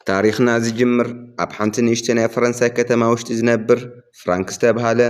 ታሪኽና ዝጅምር ኣብ ሓንቲ ንእሽተይ ናይ ፈረንሳይ ከተማ ውሽጢ ዝነብር ፍራንክ ዝተብሃለ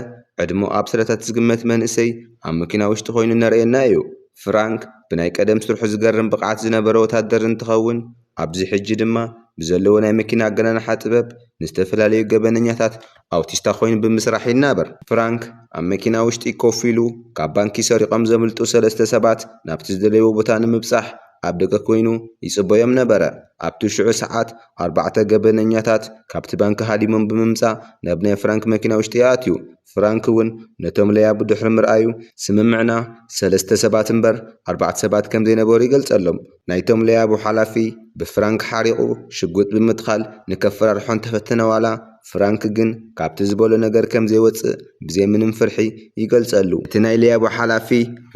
ዕድሙ ኣብ ሰላሳታት ዝግመት መንእሰይ ኣብ መኪና ውሽጢ ኮይኑ ነርእየና እዩ። ፍራንክ ብናይ ቀደም ስርሑ ዝገርም ብቕዓት ዝነበረ ወታደር እንትኸውን፣ ኣብዚ ሕጂ ድማ ብዘለዎ ናይ መኪና ኣገናንሓ ጥበብ ንዝተፈላለዩ ገበነኛታት ኣውቲስታ ኮይኑ ብምስራሕ ይናበር። ፍራንክ ኣብ መኪና ውሽጢ ኮፍ ኢሉ ካብ ባንኪ ሰሪቖም ዘምልጡ ሰለስተ ሰባት ናብቲ ዝደለይዎ ቦታ ንምብጻሕ ኣብ ደገ ኮይኑ ይጽበዮም ነበረ። ኣብቲ ሽዑ ሰዓት ኣርባዕተ ገበነኛታት ካብቲ ባንኪ ሃዲሞም ብምምጻእ ናብ ናይ ፍራንክ መኪና ውሽጢ ይኣትዩ። ፍራንክ እውን ነቶም ለያቡ ድሕሪ ምርኣዩ፣ "ስምምዕና ሰለስተ ሰባት እምበር ኣርባዕተ ሰባት ከም ዘይነበሩ" ይገልጸሎም። ናይቶም ለያቡ ሓላፊ ብፍራንክ ሓሪቑ ሽጉጥ ብምትኻል ንከፈራርሖ እንተፈተነ ዋላ፣ ፍራንክ ግን ካብቲ ዝበሎ ነገር ከም ዘይወጽእ ብዘይ ምንም ፍርሒ ይገልጸሉ። እቲ ናይ ለያቡ ሓላፊ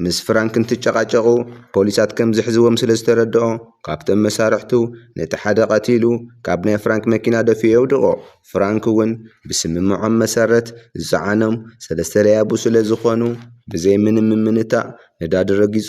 ምስ ፍራንክ እንትጨቃጨቑ፣ ፖሊሳት ከም ዝሕዝዎም ስለ ዝተረድኦ፣ ካብቶም መሳርሕቱ ነቲ ሓደ ቀቲሉ ካብ ናይ ፍራንክ መኪና ደፊኡ የውድቖ። ፍራንክ እውን ብስምምዖም መሰረት ዝጸዓኖም ሰለስተ ለያቡ ስለ ዝኾኑ፣ ብዘይ ምንም ምምንታእ ነዳዲ ረጊጹ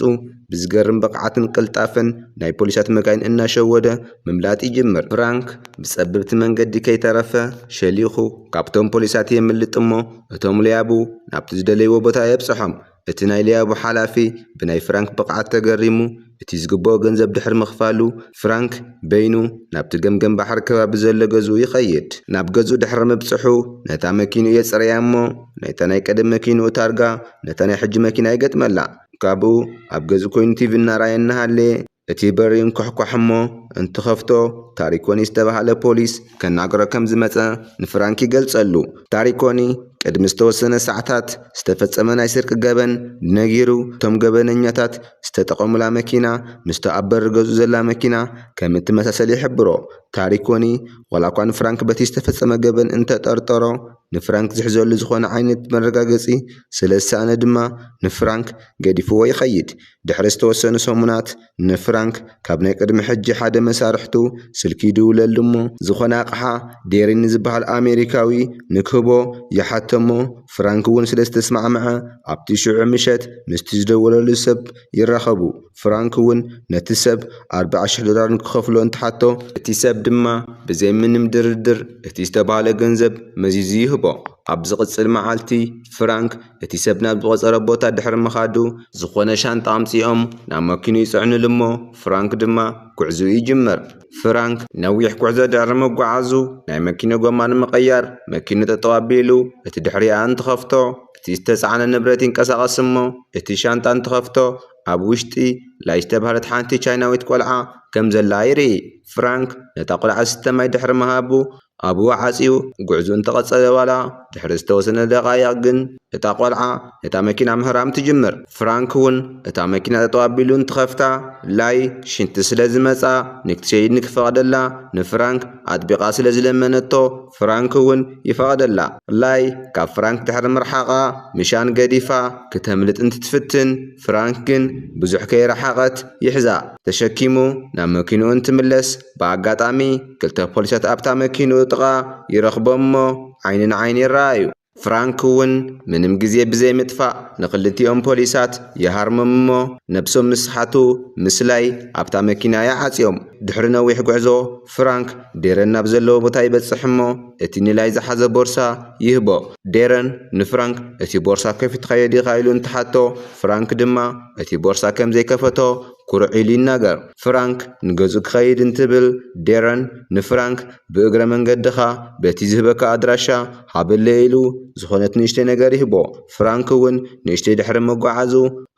ብዝገርም ብቕዓትን ቅልጣፈን ናይ ፖሊሳት መካይን እናሸወደ ምምላጥ ይጅምር። ፍራንክ ብጸብብቲ መንገዲ ከይተረፈ ሸሊኹ ካብቶም ፖሊሳት የምልጥ እሞ፣ እቶም ለያቡ ናብቲ ዝደለይዎ ቦታ የብጽሖም። እቲ ናይ ለያቡ ሓላፊ ብናይ ፍራንክ ብቕዓት ተገሪሙ፣ እቲ ዝግብኦ ገንዘብ ድሕሪ ምኽፋሉ፣ ፍራንክ በይኑ ናብቲ ገምገም ባሕሪ ከባቢ ዘሎ ገዝኡ ይኸይድ። ናብ ገዝኡ ድሕሪ ምብጽሑ፣ ነታ መኪንኡ የጽረያ እሞ፣ ናይታ ናይ ቀደም መኪንኡ ታርጋ ነታ ናይ ሕጂ መኪና ይገጥመላ። ካብኡ ኣብ ገዝኡ ኮይኑ ቲቪ እናረኣየ እናሃለየ፣ እቲ በሪ እንኳሕኳሕ እሞ እንትኸፍቶ፣ ታሪኮኒ ዝተባህለ ፖሊስ ከናግሮ ከም ዝመጸ ንፍራንክ ይገልጸሉ። ታሪኮኒ ቅድሚ ዝተወሰነ ሰዓታት ዝተፈጸመ ናይ ስርቂ ገበን ነጊሩ፣ እቶም ገበነኛታት ዝተጠቐሙላ መኪና ምስታ ኣብ በሪ ገዝኡ ዘላ መኪና ከም እትመሳሰል ይሕብሮ። ታሪኮኒ ዋላ እኳ ንፍራንክ በቲ ዝተፈጸመ ገበን እንተጠርጠሮ፣ ንፍራንክ ዝሕዘሉ ዝኾነ ዓይነት መረጋገጺ ስለ ዝሰኣነ ድማ ንፍራንክ ገዲፍዎ ይኸይድ። ድሕሪ ዝተወሰኑ ሰሙናት ንፍራንክ ካብ ናይ ቅድሚ ሕጂ ሓደ መሳርሕቱ ስልኪ ይድውለሉ እሞ፣ ዝኾነ ኣቕሓ ዴሪን ንዝበሃል ኣሜሪካዊ ንክህቦ ይሓቶ እሞ፣ ፍራንክ እውን ስለ ዝተስማዕመዐ ኣብቲ ሽዑ ምሸት ምስቲ ዝደወለሉ ሰብ ይራኸቡ። ፍራንክ እውን ነቲ ሰብ ኣርብዓ ሽሕ ዶላር ንክኸፍሎ እንትሓቶ፣ እቲ ሰብ ድማ ብዘይ ምንም ድርድር እቲ ዝተባህለ ገንዘብ መዚዙ ይህቦ። ኣብ ዝቕጽል መዓልቲ ፍራንክ እቲ ሰብ ናብ ዝቖጸረ ቦታ ድሕሪ ምኻዱ፣ ዝኾነ ሻንጣ ኣምጺኦም ናብ መኪኑ ይጽዕኑሉ እሞ፣ ፍራንክ ድማ ጉዕዞኡ ይጅምር። ፍራንክ ነዊሕ ጉዕዞ ድሕሪ ምጉዓዙ፣ ናይ መኪኑ ጎማ ንምቕያር መኪኑ ጠጠው ኣቢሉ እቲ ድሕሪኣ እንትኸፍቶ፣ እቲ ዝተጻዕነ ንብረት ይንቀሳቐስ እሞ፣ እቲ ሻንጣ እንትኸፍቶ፣ ኣብ ውሽጢ ላይ ዝተባህለት ሓንቲ ቻይናዊት ቆልዓ ከም ዘላ ይርኢ። ፍራንክ ነታ ቆልዓ ዝስተ ማይ ድሕሪ ምሃቡ፣ ኣብኡ ዓጽዩ ጉዕዞ እንተቐጸለ ዋላ፣ ድሕሪ ዝተወሰነ ደቓይቕ ግን እታ ቆልዓ ነታ መኪና ምህራም ትጅምር። ፍራንክ እውን እታ መኪና ጠጠው ኣቢሉ እንትኸፍታ፣ ላይ ሽንቲ ስለ ዝመጻ ንክትሸይድ ንክፈቕደላ ንፍራንክ ኣጥቢቓ ስለ ዝለመነቶ፣ ፍራንክ እውን ይፈቕደላ። ላይ ካብ ፍራንክ ድሕሪ ምርሓቓ፣ ምሻን ገዲፋ ክተምልጥ እንትትፍትን፣ ፍራንክ ግን ብዙሕ ከይረሓቐት ይሕዛ ተሸኪሙ ናብ መኪንኡ እንትምለስ፣ ብኣጋጣሚ ክልተ ፖሊሳት ኣብታ መኪንኡ ጥቓ ይረኽቦም እሞ ዓይኒ ንዓይኒ ይረኣዩ። ፍራንክ እውን ምንም ግዜ ብዘይ ምጥፋእ ንክልቲኦም ፖሊሳት ይሃርሞም እሞ፣ ነብሶም ምስ ሓቱ ምስላይ ኣብታ መኪና ይዓጽዮም። ድሕሪ ነዊሕ ጉዕዞ ፍራንክ ዴረን ናብ ዘለዎ ቦታ ይበጽሕ እሞ፣ እቲ ንላይ ዝሓዘ ቦርሳ ይህቦ። ዴረን ንፍራንክ፣ "እቲ ቦርሳ ከፊትካዮ ዲኻ?" ኢሉ እንትሓቶ፣ ፍራንክ ድማ እቲ ቦርሳ ከም ዘይከፈቶ ኩርዕ ኢሉ ይናገር። ፍራንክ ንገዝኡ ክኸይድ እንትብል፣ ዴረን ንፍራንክ፣ "ብእግረ መንገድኻ በቲ ዝህበካ ኣድራሻ ሃበለይ" ኢሉ ዝኾነት ንእሽተይ ነገር ይህቦ። ፍራንክ እውን ንእሽተይ ድሕሪ ምጉዓዙ፣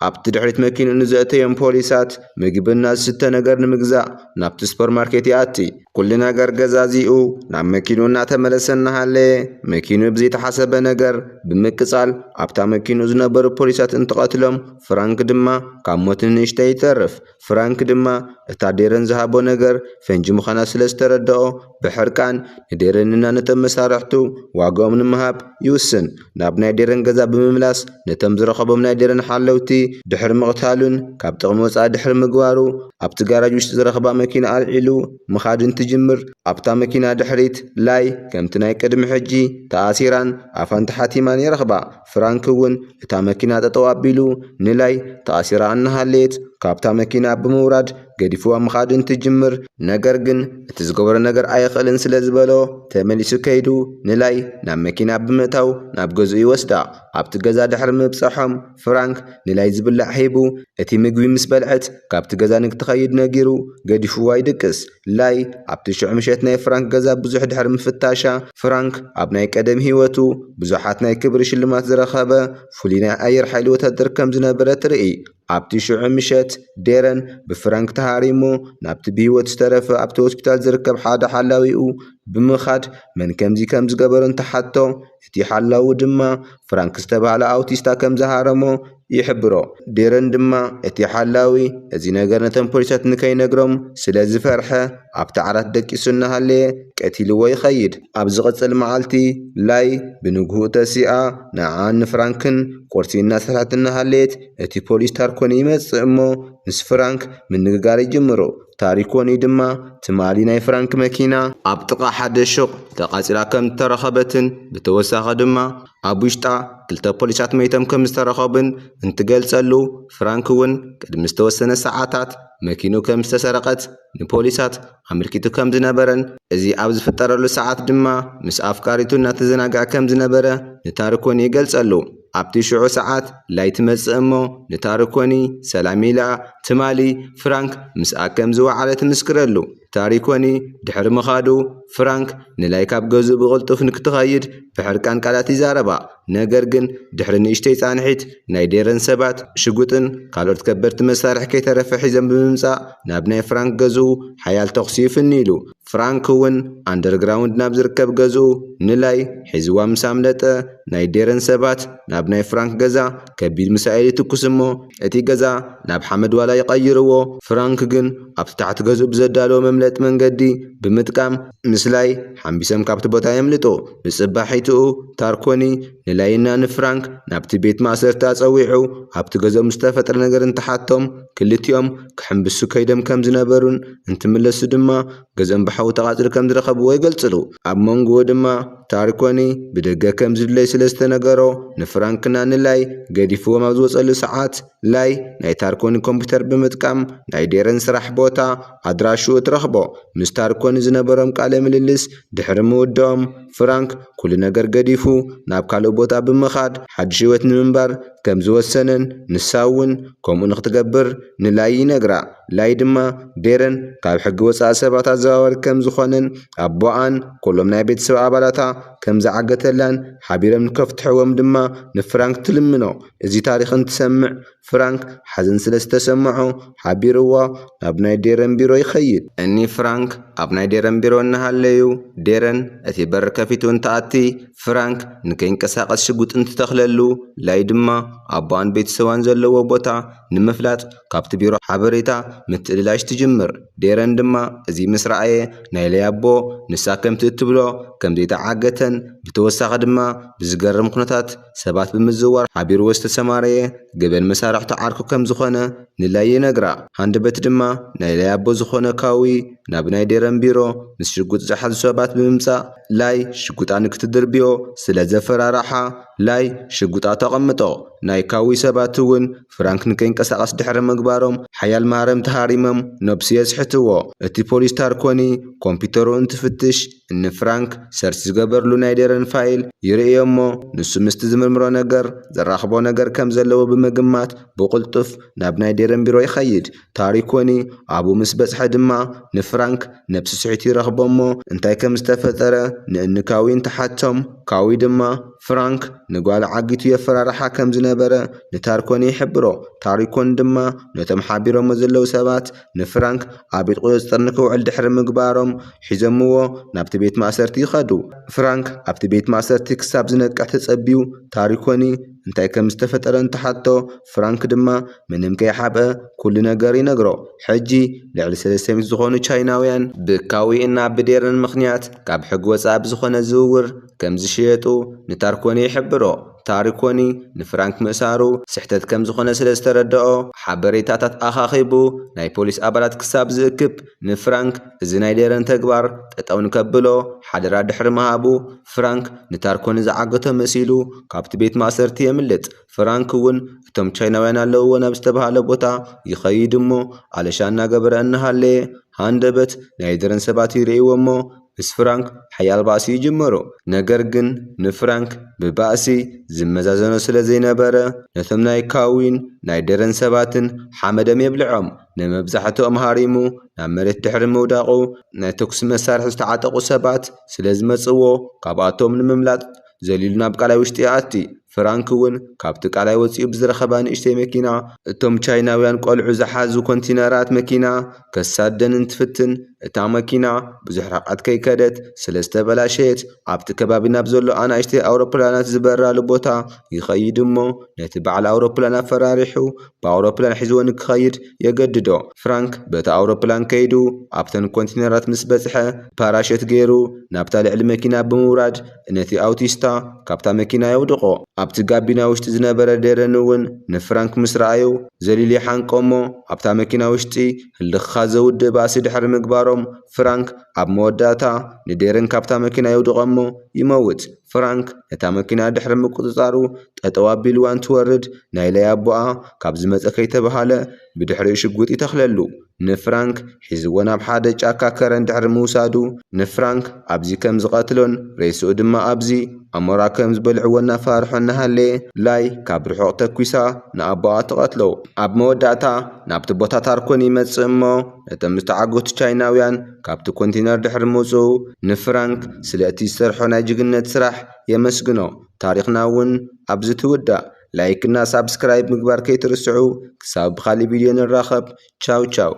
ኣብቲ ድሕሪት መኪንኡ ንዘእተዮም ፖሊሳት ምግብና ዝስተ ነገር ንምግዛእ ናብቲ ሱፐርማርኬት ይኣቲ። ኩሉ ነገር ገዛዚኡ ናብ መኪንኡ እናተመለሰ እናሃለየ፣ መኪንኡ ብዘይተሓሰበ ነገር ብምቅጻል ኣብታ መኪንኡ ዝነበሩ ፖሊሳት እንትቐትሎም፣ ፍራንክ ድማ ካብ ሞት ንንእሽተይ ይተርፍ። ፍራንክ ድማ እታ ዴረን ዝሃቦ ነገር ፈንጂ ምዃና ስለ ዝተረድኦ፣ ብሕርቃን ንዴረንና ነቶም መሳርሕቱ ዋጋኦም ንምሃብ ይውስን። ናብ ናይ ዴረን ገዛ ብምምላስ፣ ነቶም ዝረኸቦም ናይ ዴረን ሓለውቲ ድሕሪ ምቕታሉን ካብ ጥቕሚ ወጻኢ ድሕሪ ምግባሩ፣ ኣብቲ ጋራጅ ውሽጢ ዝረኸባ መኪና ኣልዒሉ ምኻድ እንትጅምር፣ ኣብታ መኪና ድሕሪት ላይ ከምቲ ናይ ቅድሚ ሕጂ ተኣሲራን ኣፋን ተሓቲማን ይረኽባ። ፍራንክ እውን እታ መኪና ጠጠው ኣቢሉ ንላይ ተኣሲራ እናሃለየት ካብታ መኪና ብምውራድ ገዲፍዋ ምኻድ እንትጅምር፣ ነገር ግን እቲ ዝገበሮ ነገር ኣይኽእልን ስለ ዝበሎ፣ ተመሊሱ ከይዱ ንላይ ናብ መኪና ብምእታው ናብ ገዝኡ ይወስዳ። ኣብቲ ገዛ ድሕሪ ምብጻሖም፣ ፍራንክ ንላይ ዝብላዕ ሂቡ፣ እቲ ምግቢ ምስ በልዐት ካብቲ ገዛ ንክትኸይድ ነጊሩ ገዲፍዋ ይድቅስ። ላይ ኣብቲ ሽዑ ምሸት ናይ ፍራንክ ገዛ ብዙሕ ድሕሪ ምፍታሻ፣ ፍራንክ ኣብ ናይ ቀደም ህይወቱ ብዙሓት ናይ ክብሪ ሽልማት ዝረኸበ ፍሉይ ናይ ኣየር ሓይሊ ወታደር ከም ዝነበረ ትርኢ። ኣብቲ ሽዑ ምሸት፣ ዴረን ብፍራንክ ተሃሪሙ ናብቲ ብህይወት ዝተረፈ ኣብቲ ሆስፒታል ዝርከብ ሓደ ሓላዊኡ ብምኻድ መን ከምዚ ከም ዝገበሮ እንትሓቶ፣ እቲ ሓላዊ ድማ ፍራንክ ዝተባህለ ኣውቲስታ ከም ዝሃረሞ ይሕብሮ። ዴረን ድማ እቲ ሓላዊ እዚ ነገር ነቶም ፖሊሳት ንከይነግሮም ስለ ዝፈርሐ ኣብቲ ዓራት ደቂሱ እናሃለየ ቀቲልዎ ይኸይድ። ኣብ ዝቕጽል መዓልቲ፣ ላይ ብንግሁ ተሲኣ ንዓን ንፍራንክን ቁርሲ እናሰርሐት እናሃለየት እቲ ፖሊስ ታርኮኒ ይመጽእ እሞ ምስ ፍራንክ ምንግጋር ይጅምሩ። ታሪኮኒ ድማ ትማሊ ናይ ፍራንክ መኪና ኣብ ጥቓ ሓደ ሹቕ ተቓጺላ ከም እተረኸበትን ብተወሳኺ ድማ ኣብ ውሽጣ ክልተ ፖሊሳት መይቶም ከም ዝተረኸቡን እንትገልጸሉ፣ ፍራንክ እውን ቅድሚ ዝተወሰነ ሰዓታት መኪኑ ከም ዝተሰረቐት ንፖሊሳት ኣመልኪቱ ከም ዝነበረን፣ እዚ ኣብ ዝፍጠረሉ ሰዓት ድማ ምስ ኣፍቃሪቱ እናተዘናግዐ ከም ዝነበረ ንታርኮኒ ይገልጸሉ። ኣብቲ ሽዑ ሰዓት ላይ ትመጽእ እሞ ንታርኮኒ ሰላም ኢላ፣ ትማሊ ፍራንክ ምስኣ ከም ዝወዓለ ትምስክረሉ። ታሪኮኒ ድሕሪ ምኻዱ፣ ፍራንክ ንላይ ካብ ገዝኡ ብቕልጡፍ ንክትኸይድ ብሕርቃን ቃላት ይዛረባ። ነገር ግን ድሕሪ ንእሽተይ ጻንሒት፣ ናይ ዴረን ሰባት ሽጉጥን ካልኦት ከበድቲ መሳርሒ ከይተረፈ ሒዞም ብምምጻእ ናብ ናይ ፍራንክ ገዝኡ ሓያል ተኹሲ ይፍንይሉ። ፍራንክ እውን ኣንደርግራውንድ ናብ ዝርከብ ገዝኡ ንላይ ሒዝዋ ምስ ኣምለጠ፣ ናይ ዴረን ሰባት ናብ ናይ ፍራንክ ገዛ ከቢድ ሚሳኤል ይትኩስ እሞ፣ እቲ ገዛ ናብ ሓመድ ዋላ ይቐይርዎ። ፍራንክ ግን ኣብቲ ታሕቲ ገዝኡ ብዘዳለዎ መምለጢ መንገዲ ብምጥቃም ምስ ላይ ሓምቢሶም ካብቲ ቦታ የምልጡ። ብጽባሒትኡ ታርኮኒ ንላይና ንፍራንክ ናብቲ ቤት ማእሰርቲ ኣጸዊዑ ኣብቲ ገዝኦም ዝተፈጥረ ነገር እንትሓቶም፣ ክልቲኦም ክሕምብሱ ከይዶም ከም ዝነበሩን እንትምለሱ ድማ ገዝኦም ብሓዊ ተቓጺሉ ከም ዝረኸብዎ ይገልጽሉ። ኣብ መንጎኡ ድማ ታርኮኒ ብደገ ከም ዝድለይ ስለ ዝተነገሮ፣ ንፍራንክና ንላይ ገዲፍዎም ኣብ ዝወጸሉ ሰዓት፣ ላይ ናይ ታርኮኒ ኮምፒውተር ብምጥቃም ናይ ዴረን ስራሕ ቦታ ኣድራሽኡ ትረኽቦ። ምስ ታርኮኒ ዝነበሮም ቃለ ምልልስ ድሕሪ ምውድኦም፣ ፍራንክ ኩሉ ነገር ገዲፉ ናብ ካልእ ቦታ ብምኻድ ሓድሽ ህይወት ንምንባር ከም ዝወሰነን ንሳ እውን ከምኡ ንክትገብር ንላይ ይነግራ። ላይ ድማ ዴረን ካብ ሕጊ ወጻኢ ሰባት ኣዘዋዋሪ ከም ዝኾነን ኣቦኣን ኩሎም ናይ ቤተሰብ ኣባላታ ከም ዝዓገተላን ሓቢሮም ንከፍትሕዎም ድማ ንፍራንክ ትልምኖ። እዚ ታሪኽ እንትሰምዕ ፍራንክ ሓዘን ስለ ዝተሰምዖ ሓቢርዎ ናብ ናይ ዴረን ቢሮ ይኸይድ። እኒ ፍራንክ ኣብ ናይ ዴረን ቢሮ እናሃለዩ ዴረን እቲ በር ከፊቱ እንትኣቲ ፍራንክ ንከይንቀሳቐስ ሽጉጥ እንትተኽለሉ፣ ላይ ድማ ኣቦኣን ቤተሰባን ዘለዎ ቦታ ንምፍላጥ ካብቲ ቢሮ ሓበሬታ ምትእልላሽ ትጅምር። ዴረን ድማ እዚ ምስ ረኣየ ናይ ለያቦ ንሳ ከምቲ እትብሎ ከም ዘይተዓገተን ብተወሳኺ ድማ ብዝገርም ኩነታት ሰባት ብምዝዋር ሓቢርዎ ዝተሰማረየ ገበን መሳርሕቲ ዓርኩ ከም ዝኾነ ንላይ ይነግራ። ሃንደበት ድማ ናይ ለያቦ ዝኾነ ካዊ ናብ ናይ ዴረን ቢሮ ምስ ሽጉጥ ዝሓዙ ሰባት ብምምጻእ ላይ ሽጉጣ ንክትድርብዮ ስለ ዘፈራርሓ፣ ላይ ሽጉጣ ተቐምጦ። ናይ ካዊ ሰባት እውን ፍራንክ ንከይንቀሳቐስ ድሕሪ ምግባሮም ሓያል ማህረምቲ ሃሪሞም ነብሱ የስሕትዎ። እቲ ፖሊስ ታርኮኒ ኮምፒውተሩ እንትፍትሽ እኒ ፍራንክ ሰርች ዝገበርሉ ናይ ዴረን ፋይል ይርእዮ እሞ ንሱ ምስቲ ዝምርምሮ ነገር ዘራኽቦ ነገር ከም ዘለዎ ብምግማት ብቕልጡፍ ናብ ናይ ዴረን ቢሮ ይኸይድ። ታሪኮኒ ኣብኡ ምስ በጽሐ ድማ ንፍራንክ ነብሱ ስሒቱ ይረኽቦ እሞ እንታይ ከም ዝተፈጠረ ንእኒ ካዊ እንትሓቶም፣ ካዊ ድማ ፍራንክ ንጓል ዓጊቱ የፈራርሓ ከም ዝነበረ ንታርኮኒ ይሕብሮ። ታሪኮኒ ድማ ነቶም ሓቢሮሞ ዘለዉ ሰባት ንፍራንክ ኣብ ቤት ቁጽጽር ንክውዕል ድሕሪ ምግባሮም ሒዞምዎ ናብቲ ቤት ማእሰርቲ ይኸዱ። ፍራንክ ኣብቲ ቤት ማእሰርቲ ክሳብ ዝነቅሕ ተጸቢዩ ታሪኮኒ እንታይ ከም ዝተፈጠረ እንትሓቶ፣ ፍራንክ ድማ ምንም ከይሓብአ ኩሉ ነገር ይነግሮ። ሕጂ ልዕሊ ሰለስተ ሚእቲ ዝኾኑ ቻይናውያን ብካዊ እና ብዴረን ምኽንያት ካብ ሕጊ ወጻኢ ብዝኾነ ዝውውር ከም ዝሽየጡ ንታርኮኒ ይሕብሮ። ታርኮኒ ንፍራንክ ምእሳሩ ስሕተት ከም ዝኾነ ስለ ዝተረድኦ፣ ሓበሬታታት ኣኻኺቡ ናይ ፖሊስ ኣባላት ክሳብ ዝእክብ፣ ንፍራንክ እዚ ናይ ደረን ተግባር ጠጠው ንከብሎ ሓደራ ድሕሪ ምሃቡ፣ ፍራንክ ንታርኮኒ ዝዓገቶ መሲሉ ካብቲ ቤት ማእሰርቲ የምልጥ። ፍራንክ እውን እቶም ቻይናውያን ኣለውዎ ናብ ዝተባሃለ ቦታ ይኸይድ እሞ፣ ኣለሻ እናገበረ እናሃለየ፣ ሃንደበት ናይ ደረን ሰባት ይርእይዎ እሞ፣ ምስ ፍራንክ ሓያል ባእሲ ይጅምሩ። ነገር ግን ንፍራንክ ብባእሲ ዝመዛዘኖ ስለ ዘይነበረ፣ ነቶም ናይ ካዊን ናይ ደረን ሰባትን ሓመዶም የብልዖም። ንመብዛሕትኦም ሃሪሙ ናብ መሬት ድሕሪ ምውዳቑ፣ ናይ ተኩሲ መሳርሒ ዝተዓጠቑ ሰባት ስለ ዝመጽዎ፣ ካብኣቶም ንምምላጥ ዘሊሉ ናብ ቃላይ ውሽጢ ይኣቲ። ፍራንክ እውን ካብቲ ቃላይ ወጺኡ ብዝረኸባ ንእሽተይ መኪና፣ እቶም ቻይናውያን ቆልዑ ዝሓዙ ኮንቲነራት መኪና ከሳደን እንትፍትን፣ እታ መኪና ብዙሕ ርሕቀት ከይከደት ስለ ዝተበላሸየት፣ ኣብቲ ከባቢ ናብ ዘሎ ኣናእሽተይ ኣውሮፕላናት ዝበራሉ ቦታ ይኸይድ እሞ፣ ነቲ በዓል ኣውሮፕላን ኣፈራሪሑ ብኣውሮፕላን ሒዝዎ ንክኸይድ የገድዶ። ፍራንክ በቲ ኣውሮፕላን ከይዱ ኣብተን ኮንቲነራት ምስ በጽሐ፣ ፓራሸት ገይሩ ናብታ ልዕሊ መኪና ብምውራድ ነቲ ኣውቲስታ ካብታ መኪና የውድቖ። ኣብቲ ጋቢና ውሽጢ ዝነበረ ደረን እውን ንፍራንክ ምስ ረኣዩ፣ ዘሊሉ ይሓንቆ እሞ፣ ኣብታ መኪና ውሽጢ ህልኽኻ ዘውድእ ባእሲ ድሕሪ ምግባሮም፣ ፍራንክ ኣብ መወዳእታ ንደረን ካብታ መኪና የውድቖ እሞ ይመውት። ፍራንክ ነታ መኪና ድሕሪ ምቁጽጻሩ፣ ጠጠው ኣቢልዋ እንትወርድ፣ ናይ ለይ ኣቦኣ ካብ ዝመጸ ከይተባሃለ ብድሕሪኡ ሽጉጥ ይተኽለሉ። ንፍራንክ ሒዝዎ ናብ ሓደ ጫካ ከረን ድሕሪ ምውሳዱ፣ ንፍራንክ ኣብዚ ከም ዝቐትሎን ሬስኡ ድማ ኣብዚ ኣሞራ ከም ዝበልዕዎ እናፋርሖ እናሃለየ፣ ላይ ካብ ርሑቕ ተኲሳ ንኣቦኣ ትቐትሎ። ኣብ መወዳእታ ናብቲ ቦታ ታርኮን ይመጽእ እሞ፣ ነቶም ዝተዓገቱ ቻይናውያን ካብቲ ኮንቴነር ድሕሪ ምውጽኡ፣ ንፍራንክ ስለ እቲ ዝሰርሖ ናይ ጅግነት ስራሕ የመስግኖ። ታሪኽና እውን ኣብዚ ትውዳእ። ላይክ እና ሳብስክራይብ ምግባር ከይትርስዑ። ክሳብ ብኻሊእ ቪድዮ ንራኸብ። ቻው ቻው።